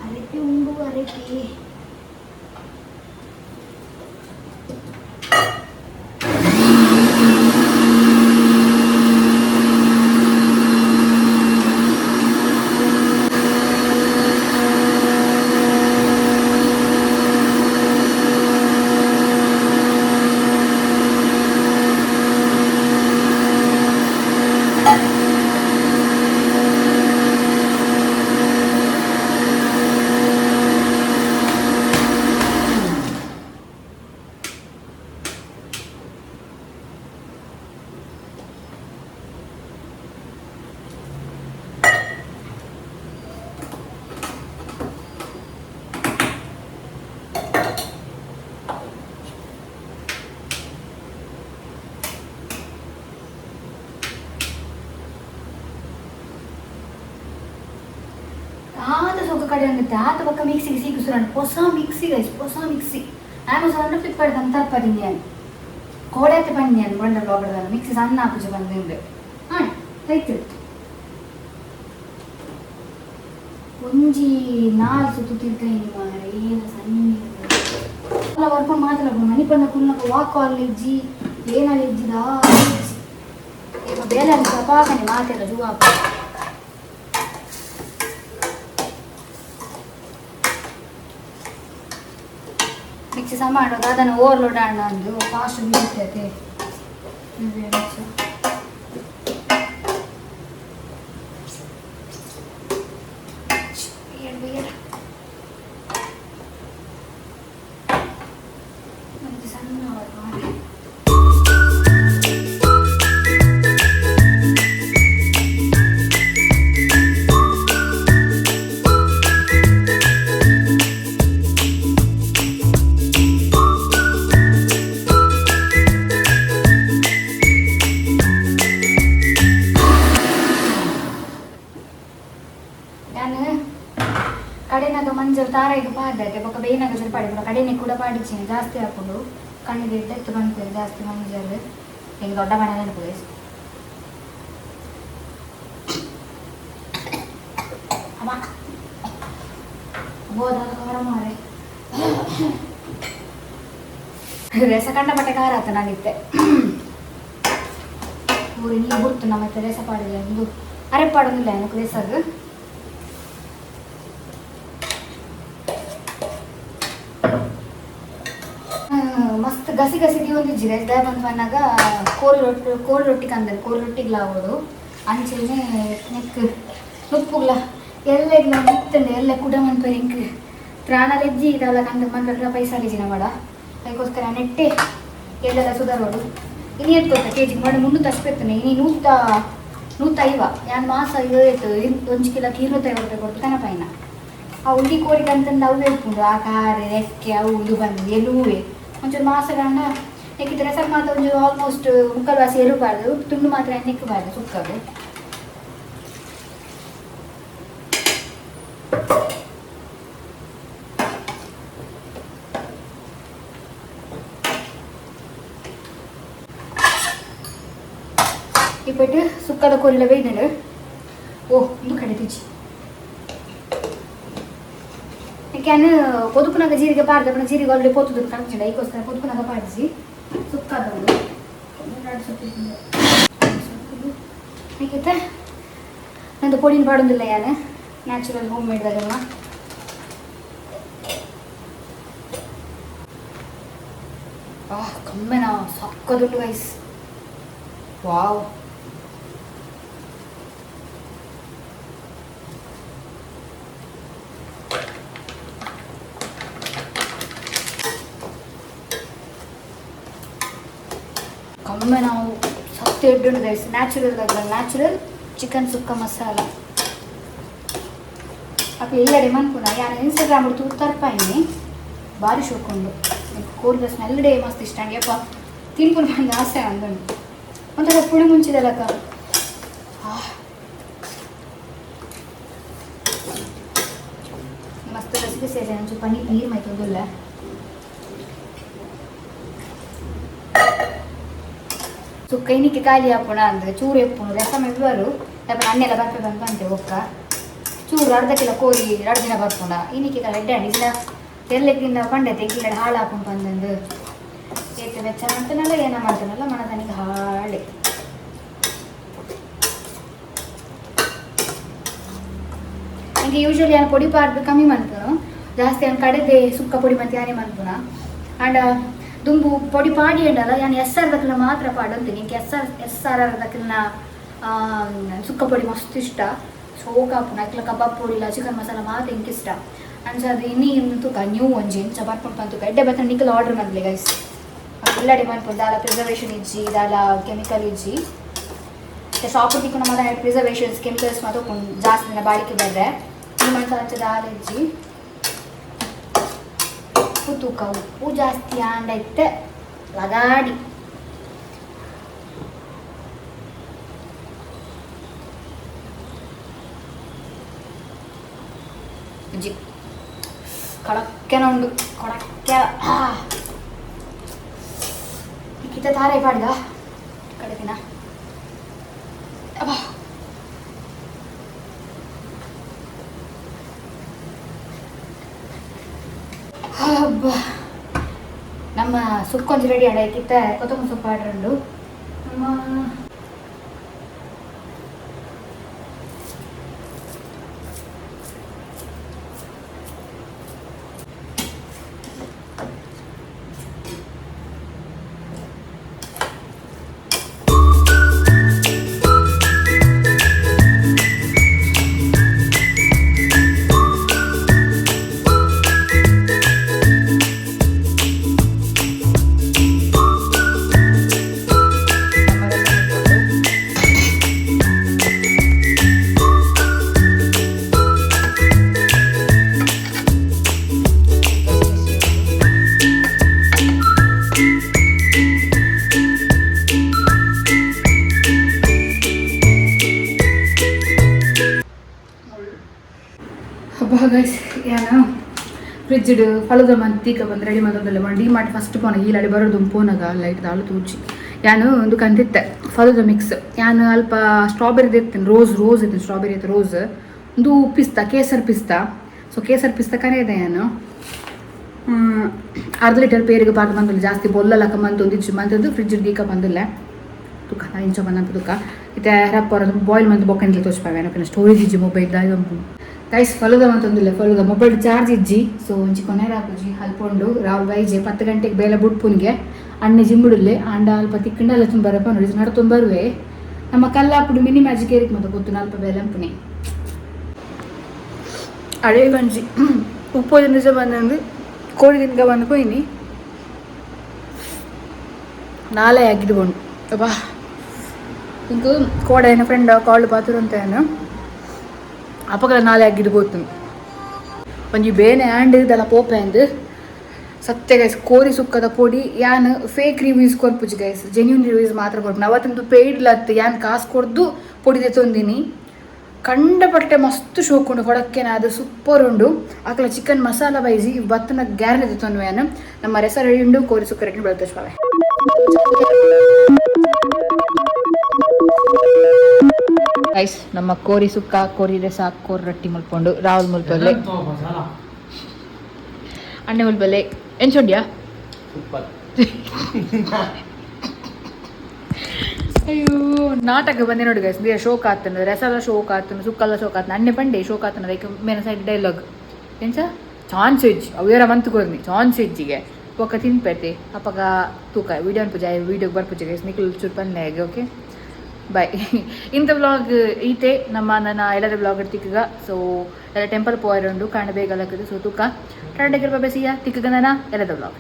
ಅರೆಪಿ ಉಂಡು ಅರೆಪಿ. ಆತ ಸೊಕ್ಕ ಕಡೆ ಅಂಗುತ್ತೆ ಆತ ಪಕ್ಕ ಮಿಕ್ಸಿಗೆ ಸೀಕು ಸುರಾಣ. ಹೊಸ ಮಿಕ್ಸಿ ಗೈಸ್, ಹೊಸ ಮಿಕ್ಸಿ. ಅಮೆಝಾನ್ ಫ್ಲಿಪ್ಕಾರ್ಟ್ ಅಂತ ಪಡಿನ್ಯಾನ್ ಕೋಡಾತೆ ಪಂಡ್ಯಾನ್ ಬಂಡ ಬ್ಲಾಗ್. ಮಿಕ್ಸಿ ಸಣ್ಣ ಆಪುಜ ಬಂದಿಂದೆ. ಹಾಂ, ಆಯ್ತು. ಒಂಜಿ ನಾಲ್ ಸುತ್ತು ತಿರ್ಗೈನಿ ಮಾರೆ. ಏನ ಸಣ್ಣ ವರ್ಕೊಂಡು ಮಾತಾಡ ಮನಿ ಪಂಡ ಕುಲ್ಲಕ ವಾಕ್ ಇಜ್ಜಿ ಏನಾಲ ಇಜ್ಜಿದ ಬೇಲೆ ಅಂತ ಪಾಕನೆ ಮಾತೆಲ್ಲ ಜುವಾಪ. ಮಿಕ್ಸಿ ಸಮ ಮಾಡೋದು ಅದನ್ನು ಓವರ್ಲೋಡ್ ಅಣ್ಣ ಅಂದು ಫಾಸ್ಟ್ ಬೀಳ್ತೈತೆ ಮಿಕ್ಸಿ. ಒಂದು ಸಣ್ಣ ಮಾಡಿ. ನಾನು ಕಡೆನಾಗ ಮಂಜಲ್ ತಾರಾಯಿಗೆ ಪಾಡ್ದೆ ಬೊಕ್ಕ ಬೇಯ್ನಾಗ ಸರಿ ಪಾಡಿ ಕಡೆನೆ ಕೂಡ ಪಾಡಿದ್ದೀನಿ. ಜಾಸ್ತಿ ಹಾಕೊಂಡು ಕಣ್ಣಿಗೆ ಎತ್ತು ಬಂತೇನೆ ಜಾಸ್ತಿ ಮಂಜಲ್ ಹೆಂಗೆ ದೊಡ್ಡ ಮನೆ ನೆನಪು. ಅಮ್ಮ ಬೋದಾದ ಖಾರ ಮಾರೆ. ರೆಸ ಕಂಡ ಪಟ್ಟೆ ಖಾರ ಆತ ನಾನಿತ್ತೆ. ಊರು ನೀರು ಗುರ್ತು ನಮ್ಮ ರೆಸ ಪಾಡಿಲ್ಲ ಒಂದು ಅರೆಪಾಡೊಂದಿಲ್ಲ ಏನಕ್ಕೆ ರೆಸಗ್. ಮಸ್ತ್ ಗಸಿ ಗಸಿ ದೀವೊಂದಿಜ್ಜಿ ದಾಯ ಬಂದು ಬಂದಾಗ ಕೋರಿ ರೊಟ್ಟಿ, ಕೋರಿ ರೊಟ್ಟಿ ಕಂದಲ್, ಕೋರಿ ರೊಟ್ಟಿಗ್ಲ ಆವೊಡು. ಅಂಚೆನೆ ನೆಕ್ ನುಪ್ಪುಗ್ಲ ಎಲ್ಲೆಗ್ಲ ಇತ್ತಂಡೆ ಎಲ್ಲ ಕುಡ ಮನ್ಪೆರೆ ಇಂಕ್ ತ್ರಾಣಲೆಜ್ಜಿ ಇದೆಲ್ಲ ಕಂದು ಮನ್ಪೆಲ್ಲ ಪೈಸಾಲಿಜ್ಜಿ ನಮ್ಮಡ. ಅದಕ್ಕೋಸ್ಕರ ನೆಟ್ಟೆ ಎಲ್ಲೆಲ್ಲ ಸುಧಾರೋಡು. ಇನಿ ಎತ್ಕೊತ್ತ ಕೆ ಜಿಗೆ ಮಾಡಿ 380 ಇತ್ತನೆ. ಇನಿ 150. ಯಾನ್ ಮಾಸ ಏತ್ 1 ಕಿಲೋಕ್ಕೆ 250 ರೂಪಾಯಿ ಕೊಟ್ಟು ಕನಪಾಯಿನ. ಆ ಉಂಡಿ ಕೋರಿ ಕಂತಂದು ಅವು ಇಪ್ಪುಂಡು, ಆ ಕಾರೆ ರೆಕ್ಕೆ ಅವು ಉಂದು ಬಂದು ಎಲುವೆ ಒಂಚೂರು ಮಾಸ ಗಂಡ ನೆಕ್ಕಿದ್ರೆ ರಸ ಮಾತ್ರ ಒಂಚೂರು ಆಲ್ಮೋಸ್ಟ್ ಮುಕ್ಕಾಲು ವಾಸಿ ಎರುಬಾರ್ದು, ತುಂಡು ಮಾತ್ರ ನೆಕ್ಕಬಾರ್ದು ಸುಕ್ಕದು. ಇಪ್ಪಟ್ಟು ಸುಕ್ಕದ ಕೋರಿಲ ಬೇಯ್ದಂಡು. ಓ ಒಂದು ಕಡೆ ತಿಚ್ಚಿ ಯಾನ್ ಪೊದುಪುನಾಗ ಜೀರಿಗೆ ಪಾಡ್ದೆ ಪಂಡ ಜೀರಿಗೆ ಆಲ್ರೆಡಿ ಪೊತ್ತುದು ಕಣಚಿಂಡ. ಐಕೋಸ್ಕರ ಪೊದುಪುನಾಗ ಪಾಡಿಸಿ ಸುಕ್ಕದ ಸೊಪ್ಪು. ನಂದು ಪೊಡಿನ ಪಾಡೊಂದಿಲ್ಲ ಯಾನ್, ನ್ಯಾಚುರಲ್ ಹೋಮ್ ಮೇಡ್ ದಾಗಲ್ಲ. ಆಹ್ ಕಮ್ಮೆನಾ ಸಕ್ಕದುಂಡು ಗೈಸ್, ವಾವ್. ಕಮ್ಮೆ ನಾವು ಸತ್ತು ಎಡ್ಡುಂಡು ಗೈಸ್. ನ್ಯಾಚುರಲ್ ಆಗಲ್ಲ, ನ್ಯಾಚುರಲ್ ಚಿಕನ್ ಸುಕ್ಕ ಮಸಾಲ ಅಪ್ಪ ಎಲ್ಲಡೆ ಮನ್ಪುನ. ಯಾನ್ ಇನ್ಸ್ಟಾಗ್ರಾಮ್ ತೂದು ತರ್ಪಾಯಿನಿ, ಭಾರಿ ಶೋಕುಂಡು. ಕೋರಿದ ಸ್ಮೆಲ್ ಡೇ ಮಸ್ತ್ ಇಷ್ಟ ಯಪ್ಪ, ತಿನ್ಪುನ ಬಂದು ಆಸೆ ಅಂದುಂಡು. ಒಂಥರ ಪುಳಿ ಮುಂಚಿದಲಕ. ಮಸ್ತ್ ಗಸಿ ಗಸಿ ಒಂಚೂರು ಪನ್ನೀರ್ ನೀರು ಮೈತೊಂದುಲ್ಲ. ಸುಕ್ಕ ಇನ್ನಿಕ್ಕೆ ಖಾಲಿ ಆಪುಣ ಅಂದ್ರೆ ಚೂರು ಎಪ್ಪುನು ರಸಮ್ ಇಬ್ಬರು ದಪ್ಪ ಅಣ್ಣೆಲ್ಲ ಬರ್ಪೆ ಬಂದು ಬಂತೆ ಬೊಕ್ಕ ಚೂರು ಅರ್ಧ ಕಿಲೋ ಕೋರಿ 2 ದಿನ ಬರ್ಪುಂಡ. ಇನ್ನಿಕ್ಕೆ ಎಡ್ಡೆ ಅಂಡ್ ಇಲ್ಲ ತೆಲ್ಲೆಕ್ಕಿಂದ ಪಂಡೆ ತೆಗ್ಗಿಲ್ಲ ಹಾಳು ಹಾಕೊಂಡು ಬಂದಂದು ಏತ ವೆಚ್ಚ ಮಾಡ್ತಾನಲ್ಲ, ಏನ ಮಾಡ್ತಾನಲ್ಲ ಮನದನಿಗೆ ಹಾಳೆ. ನನಗೆ ಯೂಶ್ವಲಿ ನಾನು ಪೊಡಿ ಪಾಡ್ದು ಕಮ್ಮಿ ಮನ್ಪುನು ಜಾಸ್ತಿ. ನಾನು ಕಡೆದೆ ಸುಕ್ಕ ಪೊಡಿ ಮತ್ತೆ ಯಾನೇ ಮನ್ಪುನ. ಆ್ಯಂಡ್ ದುಂಬು ಪೊಡಿ ಪಾಡಿ ಉಂಡಲ್ಲ, ಯಾನ್ ಎಸ್ ಆರ್ ದಕ್ಲ ಮಾತ್ರ ಪಾಡೊಂತೀನಿ. ಇಂಕ್ ಎಸ್ ಆರ್ ಎಸ್ ಆರ್ ಆರ್ ದಕ್ಲನ ಸುಕ್ಕ ಪೊಡಿ ಮಸ್ತ್ ಇಷ್ಟ, ಸೋಕ್ ಆಪುಂಡು. ಅಕ್ಲ ಕಬಾಬ್ ಪೊಡಿ ಇಲ್ಲ ಚಿಕನ್ ಮಸಾಲ ಮಾತ ಇಂಕ್ ಇಷ್ಟ. ಅಂಚ ಅದು ಇನ್ನಿ ತೂಕ ನ್ಯೂ ಒಂಜಿ ಎಂಚ ಬರ್ಪುಂಡು ಪಂತುಕ. ಎಡ್ಡೆ ಬತ್ತ ನಿಕಲ್ ಆರ್ಡರ್ ಮನ್ಲೆ ಗೈಸ್. ಎಲ್ಲಡೆ ಮನ್ಪುಂಡು. ದಾಲ ಪ್ರಿಸರ್ವೇಷನ್ ಇಜ್ಜಿ, ದಾಲ ಕೆಮಿಕಲ್ ಇಜ್ಜಿ. ಶಾಪ್ ತಿಕ್ಕುನ ಮಾತ ಪ್ರಿಸರ್ವೇಷನ್ಸ್ ಕೆಮಿಕಲ್ಸ್ ಮಾತ ಉಪ್ಪುಂಡು, ಜಾಸ್ತಿ ದಿನ ಬಾಳಿಕೆ ಬರ್ರೆ. ಈ ಅಂಚ ದಾಲ ಇಜ್ಜಿ. ಉಪ್ಪು ತೂಕ, ಉಪ್ಪು ಜಾಸ್ತಿ ಆಂಡ ಇತ್ತೆ ಲಗಾಡಿ. ಇಜ್ಜಿ ಕಡಕ್ಕೆನ ಉಂಡು ಕೊಡಕ್ಕೆ ಕಿತ್ತ ತಾರೆ ಪಾಡ್ದ ಕಡೆದಿನ. ಅಬ್ಬಾ ಹಬ್ಬ. ನಮ್ಮ ಸುಕ್ಕೊಂಜಿ ರೆಡಿ ಆಡ ಕಿತ್ತ ಕೊತ್ತಂಬರಿ ಸೊಪ್ಪು ಆಡ್ರಂಡು ನಮ್ಮ. ಹಬ್ಬ ಗೈಸ್. ಯಾನ ಫ್ರಿಜ್ಡ್ ಫಲದ ಮಂತೀಕ ಬಂದು ರೆಡಿ ಮಂತೊಂದುಲ್ಲೆ. ಡಿ ಮಾರ್ಟ್ ಫಸ್ಟ್ ಪೋನ ಈ ಲಡಿ ಬರೋದು ಪೋನಾಗ ಲೈಟ್ ದಾಲು ತೂಜಿ. ಯಾನು ಒಂದು ಕಂತಿತ್ತೆ ಫಲದ ಮಿಕ್ಸ್. ಯಾನು ಅಲ್ಪ ಸ್ಟ್ರಾಬೆರಿ ಇರ್ತೇನೆ, ರೋಸ್ ರೋಸ್ ಇರ್ತೇನೆ, ಸ್ಟ್ರಾಬೆರಿ ಇತ್ತು, ರೋಸ್, ಒಂದು ಪಿಸ್ತಾ, ಕೇಸರ್ ಪಿಸ್ತಾ. ಸೊ ಕೇಸರ್ ಪಿಸ್ತಾ ಕರೆ ಇದೆ. ಯಾನು ಅರ್ಧ ಲೀಟರ್ ಪೇರಿಗೆ ಪಾರ್ದು ಬಂದಿಲ್ಲ ಜಾಸ್ತಿ ಬೊಲ್ಲಲಕ ಮಂತೊಂದು ಇಜ್ಜಿ ಮಂತದ್ದು ಫ್ರಿಜ್ ದೀಕ ಬಂದಿಲ್ಲ ತುಕ್ಕ ಇಂಚ ಬಂದಂತ ತುಕ್ಕ ಇತ್ತೆ ರಪ್ಪರ ಬಾಯ್ಲ್ ಮಂತ್ ಬೊಕ್ಕಂಡ್ಲಿ ತೋಚ್ಪಾವೆ ಏನಕ್ಕೆ ಸ್ಟೋರೇಜ್ ಇಜ್ಜಿ ಮೊಬೈಲ್ ಗೈಸ್ ಫಲದ ಮಂತೊಂದಿಲ್ಲ ಫಲದ ಮೊಬೈಲ್ ಚಾರ್ಜ್ ಇಜ್ಜಿ. ಸೊ ಒಂಜಿ ಕೊನೆ ರಾಪುಜಿ ಅಲ್ಪೊಂಡು ರಾವ್ ಬೈಜೆ 10 ಗಂಟೆಗೆ ಬೇಲೆ ಬುಡ್ಪುನ್ಗೆ ಅಣ್ಣೆ ಜಿಂಬುಡುಲ್ಲೆ ಆಂಡ ಅಲ್ಪ ತಿಕ್ಕಂಡಲ್ಲ ತುಂಬ ಬರಪ್ಪ ನೋಡಿ ನಡ್ತೊಂದು ಬರುವೆ. ನಮ್ಮ ಕಲ್ಲಾಪುಡು ಮಿನಿ ಮ್ಯಾಜಿಕ್ ಏರಿಕ್ ಮತ್ತೆ ಗೊತ್ತು ನಲ್ಪ ಬೇಲೆ ಅಂಪುನಿ ಅಡೇ ಗಂಜಿ ಉಪ್ಪೋದ ನಿಜ ಬಂದಂದು ಕೋಳಿ ತಿನ್ಕ ಬಂದು ಪೋಯಿನಿ ನಾಳೆ ಆಗಿದ್ಕೊಂಡು ಅಬ್ಬಾ ಇಂಕು ಕೋಡ ಏನ ಫ್ರೆಂಡ್ ಕಾಲ್ ಪಾತ್ರ ಏನು ಅಪ್ಪಗಲ ನಾಳೆ ಆಗಿದ್ದು ಗೊತ್ತು ಒಂಜಿ ಬೇನೆ ಆಂಡ್ ಇದೆಲ್ಲ ಪೋಪೆ ಅಂದು ಸತ್ಯ ಗೈಸ್. ಕೋರಿ ಸುಕ್ಕದ ಪೊಡಿ ಯಾನ್ ಫೇಕ್ ರಿವ್ಯೂಸ್ ಕೊರ್ಪುಜಿ guys, genuine reviews ಮಾತ್ರ ಕೊರ್ಪು. ಅವತ್ತಂದು ಪೇಯ್ಡ್ ಲತ್ತು ಯಾನ್ ಕಾಸು ಕೊಡ್ದು ಪೊಡಿ ತೊಂದಿನಿ. ಕಂಡಪಟ್ಟೆ ಮಸ್ತ್ ಶೋಕುಂಡು ಕೊಡಕ್ಕೆನ ಅದು ಸೂಪರ್ ಉಂಡು. ಆಕಲ ಚಿಕನ್ ಮಸಾಲ ಬೈಜಿ ಬತ್ತನ ಗ್ಯಾರಂಟಿ ತೊಂದುವೆ. ನಮ್ಮ ರೆಸ ರೆಡಿ ಉಂಡು, ಕೋರಿ ಸುಕ್ಕ ರೆಡಿ ಬೆಳ್ತೇವೆ. ಗೈಸ್ ನಮ್ಮ ಕೋರಿ ಸುಕ್ಕ ಕೋರಿ ರಸ ಕೋರಿ ರೊಟ್ಟಿ ಮುಲ್ಪೊಂಡು ರಾಹುಲ್ ಮುಲ್ಪಲ್ಲೆ ಅಣ್ಣೆ ಮುಲ್ಪಲ್ಲೆ ಎಂಚೊಂಡ್ಯಾ.
ಸೂಪರ್.
ಅಯ್ಯೋ ನಾಟಕ ಬಂದೆ ನೋಡಿ ಗೈಸ್, ಬೀರ ಶೋಕ್ ಆತನ ರಸಲ ಶೋಕ್ ಆತನ ಸುಕ್ಕಲ್ಲ ಶೋಕ್ ಆತನ ಅಣ್ಣೆ ಪಂಡೆ ಶೋಕ್ ಆತನ ಲೈಕ್ ಮೇನ ಸೈಡ್ ಡೈಲಾಗ್ ಎಂಚ ಚಾನ್ಸ್ ಇಜ್ಜಿ ಅವು ಏರ ಮಂತು ಕೊರ್ನಿ ಚಾನ್ಸ್ ಇಜ್ಜಿಗೆ ಬೊಕ್ಕ ತಿನ್ಪೇತೆ ಅಪ್ಪಗ ತೂಕ ವಿಡಿಯೋ ಅನ್ಪುಜ ವಿಡಿಯೋಗೆ ಬರ್ಪುಜ ಗೈಸ್. ನಿಖಿಲ್ ಚೂರು ಪನ್ನೆ ಓಕೆ ಬಾಯ್. ಇಂಥ ವ್ಲಾಗ್ ಈತೆ ನಮ್ಮ ನನ್ನ ಎಲ್ಲರ ವ್ಲಾಗ್ ತಿಕ್ಕಗ. ಸೊ ಎಲ್ಲ ಟೆಂಪಲ್ ಪೋಯರುಂಡು ಕಾಣ ಬೇಗ ಲಕ್ಕದು. ಸೊ ತೂಕ ಟಾಟಾ ಕೃಪಾ ಬೆಸಿಯ ತಿಕ್ಕಗ ನನ್ನ ಎಲ್ಲದ ವ್ಲಾಗ್.